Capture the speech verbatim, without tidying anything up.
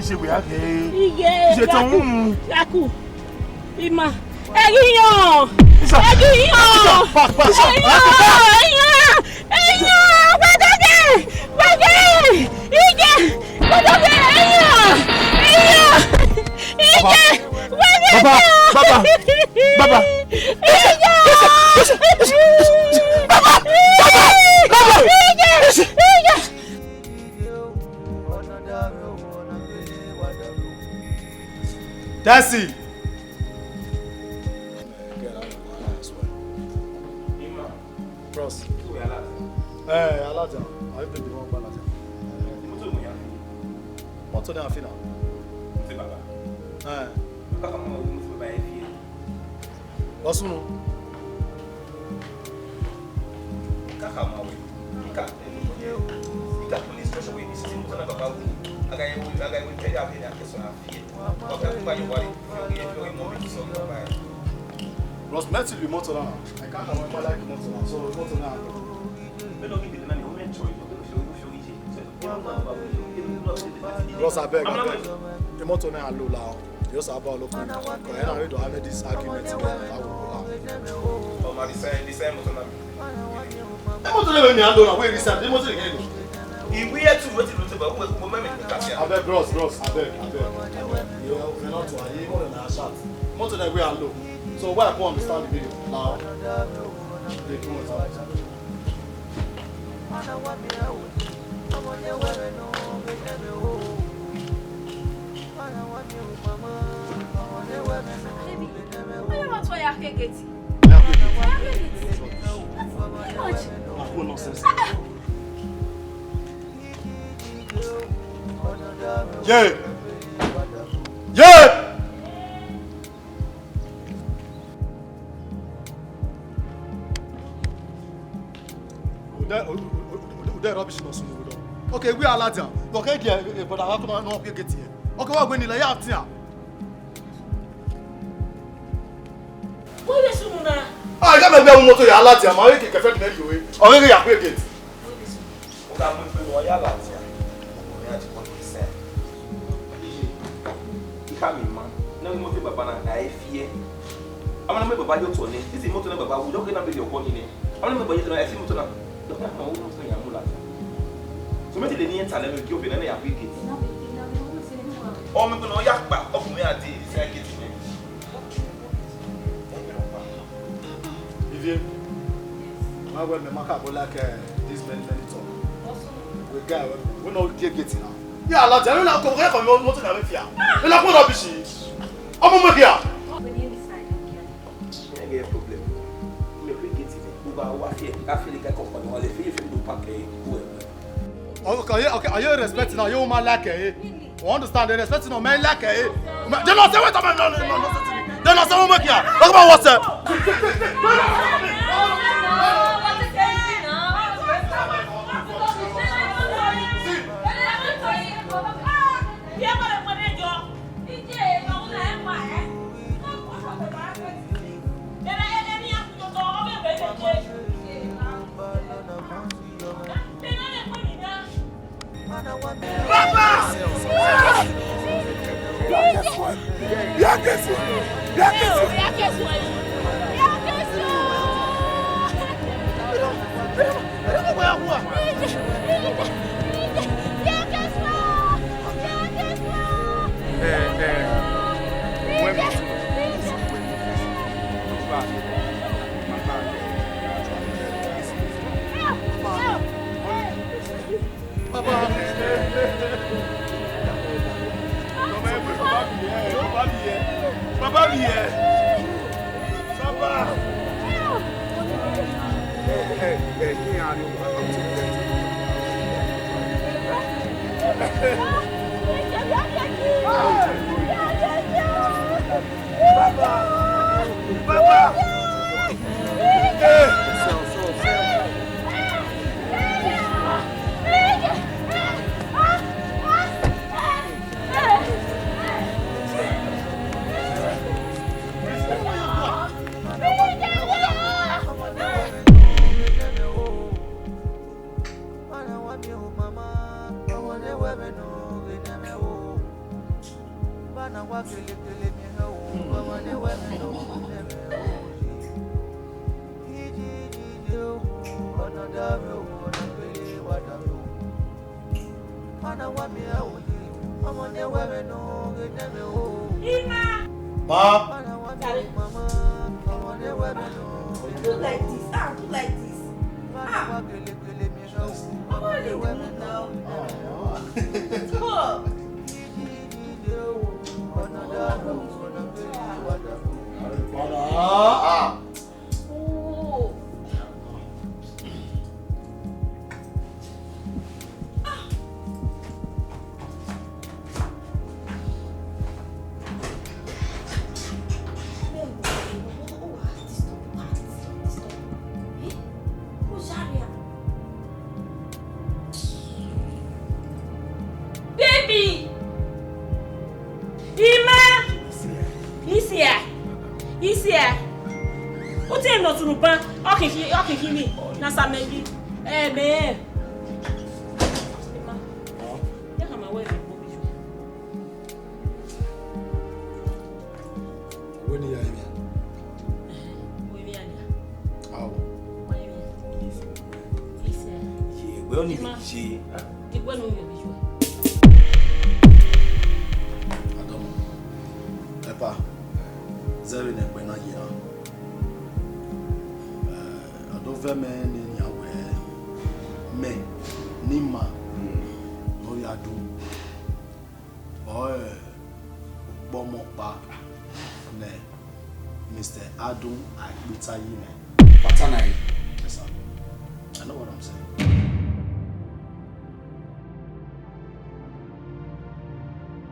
Iye, Iye, Gaku, Gaku, Ima, Egiyan, Egiyan, Egiyan, Egiyan, Gbẹdẹdẹ, Gbẹdẹ, Ige, Gbẹdẹdẹ, Egiyan, Egiyan, Ige, Gbẹdẹdẹ, Baba, Baba, Baba, Egiyan, Baba, Baba, Ige, Ige. Tessy! Bros. Eh, Alaja. I think they want Alaja. Mọ́tò ní àfin náà. Eh. Lọ́sùn. Kaka mawe. Ika. Ika police station wey be sitting motor na baba wu. Aga ye wu, aga ye wu tell you how many akesọ na fear. Oga kuba yo wari. Yo ye yo mo mi so go buy. Bros, metal be motor now. I can't have my like motor now. So motor now. Me no give the money. How many choice? Bros, abeg, abeg. The motor na low la. You also about local. Because I don't have this argument. How we go la. Oh, man, this same, this same motor na. The motor na me handle na. Where this side? The motor again. He wear two. Wetin you think about? Who, who, who, who, who, Abeg, bros, bros, abeg, abeg. You, you not to. You want to shout. Motor na we are low. So why I can't understand the video now? They come out. Baby, why you not try your gate? Your gate. What? Nonsense. Yeah. Yeah. Ude, Ude, Ude, Ude rubbish no sunu Ude. Okay, we are Alaja. Okay, there, but I come no up here get here. Okay, what when you like here? Wọ́n yẹ sunu na. Ah, ìyá mi bí ọmọ mọ́tò yà á láti àmọ́ ayé kìkẹ́ fẹ́ mi lóye. Ọ̀rẹ́ rẹ̀ yà pé gate. Wọ́n yẹ sunu. Oga mo pe wọn yàrá àti ọkùnrin àti wọn kì í sẹ́. Ika mi ma, na mo te baba na na efie. Ama na me baba yo to ne. Isi moto na baba wo doke na be yo ko ni ne. Ama na me baba yo to na esi moto na. Doke na mo mo ya mo la. So me te le ni enta le me ki obi na na ya pick it. O me ko no ya pa, o me ati sa gate ne. Ivie, my well, me maka go like uh, this many many talk. We guy, we, we no get get now. Yeah, la tell you now, come here, come here, motor na me fear. You like what rubbish? I'm over here. I get problem. Me we get it. Uba wa fear. I feel like I come for the wall. If you feel the pack, eh, go away. Okay, okay, are you respecting now? You woman like eh? You understand? They respecting no man like eh? They not say what am I no no no no. They not say what make here. Talk about what's up. Baba! Baba. Baba mi yẹ. Baba mi yẹ. Baba mi yẹ. Baba. Ẹ ẹ ẹ kí n àná bàbá mi ti bẹ̀rẹ̀. Baba! Baba! Ima! Ba! Sorry. Do like this. Ah, do like this. Ah. Come on, leave the mood now. Stop. Ah! Oh. Baby! Ima! Isia! Isia! Uti no tunupa. Okay, okay, kini. Na samegi. Eh, be. Ima. Ya kama wewe. When you are here. Wewe ni. Au. Wewe ni. Isia. Ye, wewe ni. Ima. Igwe no yo bijo. Adamu. Epa. Zeri ne gbe na ye. Eh, ado ve me ni ni awe. Me. Ni ma. No ya do. Boy. Bomo pa. Ne. Mister Adun Akpitayi ne. Patanayi. Yes, sir. I know what I'm saying.